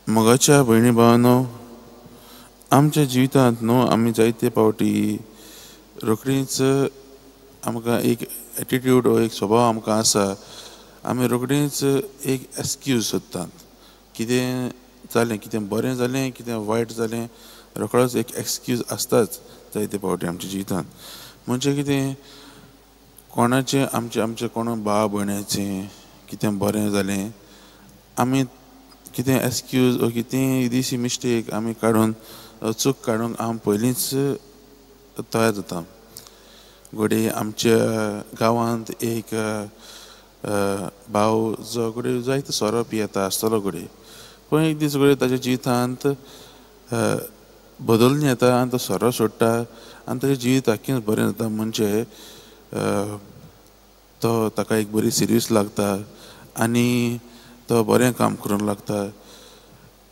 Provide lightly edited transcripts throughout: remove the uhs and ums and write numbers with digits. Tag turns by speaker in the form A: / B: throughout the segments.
A: मोगाच्या भयणी भावांनो, आमच्या जिवितांत न्हू आमी जायते पावटी रोखडीच आमकां एक एटिट्यूड वो एक स्वभाव आमकां आसा, आमी रोखडीच एक एक्सक्यूज सोदतात. कितें जालें, कितें बरें जालें, कितें वायट जालें, रोखडोच एक एक्सक्यूज आसताच जायते पावटी आमच्या जिवितांत. म्हणजे कितें कोणाचें आमचें आमचें कोण भाव भयण्याचें कितें बरें जालें, आमी कितें एक्सक्यूज वो कितें इल्लीशी मिस्टेक आमी काडून चूक काडूंक आमी पयलींच तयार जाता. घडये आमच्या गांवांत एक भाव जो घडये जायतो सोरो पियेता आसतलो घडये, पूण एक दीस घडये ताच्या जिवितांत बदलून येता आनी तो सोरो सोडटा आनी ताचें जिवीत आख्खेंच बरें जाता. म्हणजे तो ताका एक बरी सिर्वीस लागता आनी तो बरें काम करूंक लागता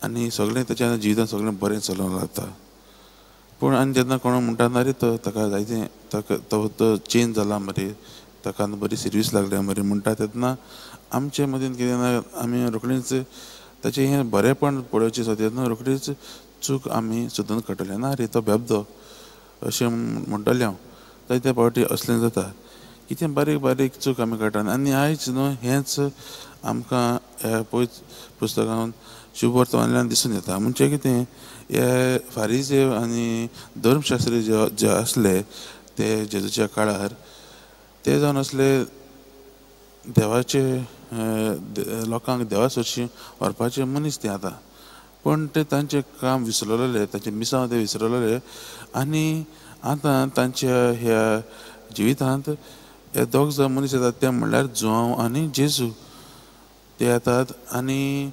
A: आनी सगळें ताच्या जिवितांत सगळें बरें चलोवंक लागता. पूण आनी जेन्ना कोण म्हणटा ना रे तो ताका जायतें ताका तो तो चेंज जाला मरे, ताका बरी सिर्वीस लागल्या मरे म्हणटा, तेन्ना आमचे मदीं कितें ना आमी रोखडीच ताचें हें बरेंपण पळोवचें सुद्दां तेन्ना रोखडीच चूक आमी सोदून काडटले, ना रे तो बेबदो अशें म्हणटलें हांव. जायते फावटी असलें जाता, कितें बारीक बारीक चूक आमी काडटा. आनी आयज न्हू हेंच आमकां ह्या पयस पुस्तकान शुभवर्तमानांतल्यान दिसून येता. म्हणजे कितें हे फारीजेव आनी धर्मशास्त्री जे जे आसले ते जेजूच्या काळार ते जावन आसले देवाचे लोकांक देवा सरशी व्हरपाचे मनीस ते आतां, पूण ते तांचें काम विसरलेले, तांचें मिसांव ते विसरलेले आनी आतां तांच्या ह्या जिवितांत हे दोग जाण मनीस येतात ते म्हणल्यार जुआंव आनी जेजू. ते येतात आनी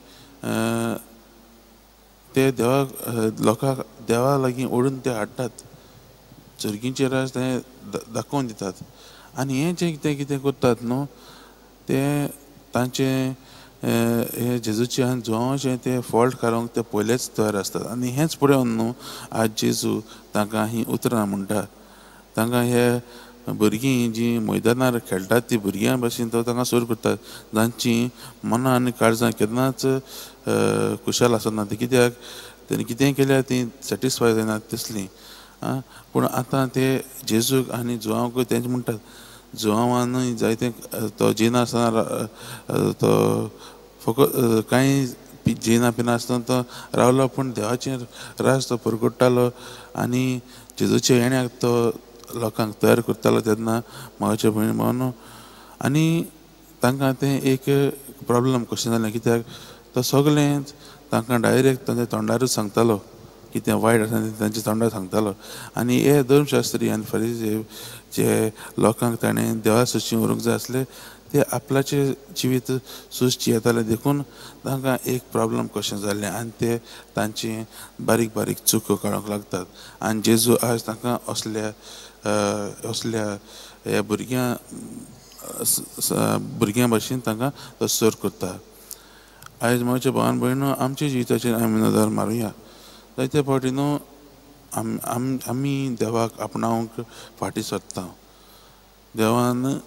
A: ते देवाक लोकांक देवा लागीं ओडून ते हाडटात, चुरगींचेर राज ते दाखोवन दितात. आनी हें जें कितें कितें करतात न्हू तें तांचें हे जेजूचें आनी जुआंवाचें ते फॉल्ट काडूंक ते पयलेच तयार आसतात. आनी हेंच पळोवन न्हू आज जेजू तांकां हीं उतरां म्हणटा. तांकां हे भुरगीं जीं मैदानार खेळटात ती भुरग्यां भाशेन तो तांकां सुरू करतात, जांचीं मनां आनी काळजां केन्नाच खुशाल आसना ती, कित्याक तेणी कितेंय केल्यार तीं सॅटिस्फाय जायना तसलीं. आं, पूण आतां ते जेजूक आनी जुआंवकूय तेंच म्हणटात. जुआंवानूय जायते तो जेनासतना तो फकत कांय जेना पिनासतना तो रावलो, पूण देवाचें राज तो परगट्टालो आनी जेजूच्या येण्याक तो लोकांक तयार करतालो. तेन्ना म्हाजे भयण भावनो आनी तांकां तें एक प्रॉब्लम कशें जालें, कित्याक तो सगळें तांकां डायरेक्ट तांच्या तोंडारूच सांगतालो, कितें वायट आसा तें तांच्या तोंडार सांगतालो. आनी हे धर्मशास्त्री आनी फरिजेव जे लोकांक ताणें देवा सरशी व्हरूंक जाय आसले ते आपल्याचें जिवीत सूस जियेताले, देखून तांकां एक प्रॉब्लम कशें जालें आनी ते तांची बारीक बारीक चुको काडूंक लागतात. आनी जेजू आज तांकां असल्या असल्या ह्या भुरग्यां भुरग्यां भाशेन तांकां तो सर करता. आयज म्हज्या भावान भयणो आमच्या जिविताचेर आमी नदर मारुया. जायते फावटी न्हू आमी देवाक आपणावंक फाटीं सरता. देवान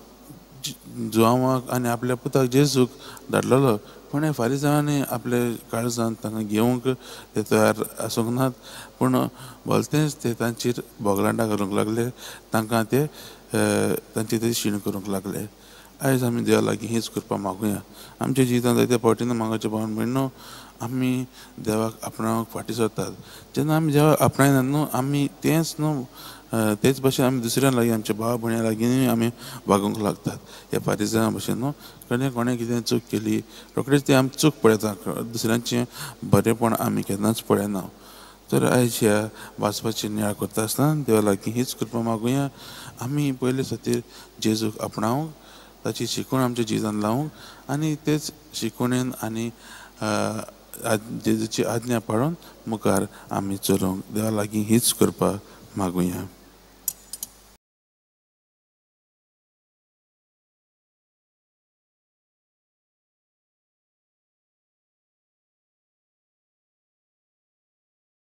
A: जुआंवाक आनी आपल्या पुताक जेजूक धाडलेलो, पूण हे फारीजांनी आपल्या काळजान तांकां घेवंक ते तयार आसूंक नात, पूण भलतेंच ते तांचेर बोगलांडां घालूंक लागले, तांकां ते तांचे ते शीण करूंक लागले. आयज आमी देवा लागीं हीच कृपा मागुया. आमच्या जिवितांत जायते फावटी न्हू मागोवचे भावन भयणो आमी देवाक आपणावंक फाटीं सरतात. जेन्ना आमी देवाक आपणायनात न्हू आमी तेंच न्हू तेच भाशेन आमी दुसऱ्यां लागीं आमच्या भाव भयण्यां लागीं आमी वागूंक लागतात. ह्या फारीजां भाशेन न्हू कोणें कोणें कितें चूक केली रोखडीच ती आमी चूक पळयता, दुसऱ्यांचें बरेंपण आमी केन्नाच पळयना. तर आयज ह्या वाचपाची नियाळ करता आसतना देवा लागीं हीच कृपा मागुया, आमी पयले खातीर जेजूक आपणावंक, ताची शिकवण आमच्या जिवितांत लावंक आनी तेच शिकवणेन आनी जेजूची आज्ञा पाळून मुखार आमी चलोवंक देवा लागीं हीच कृपा मागुया.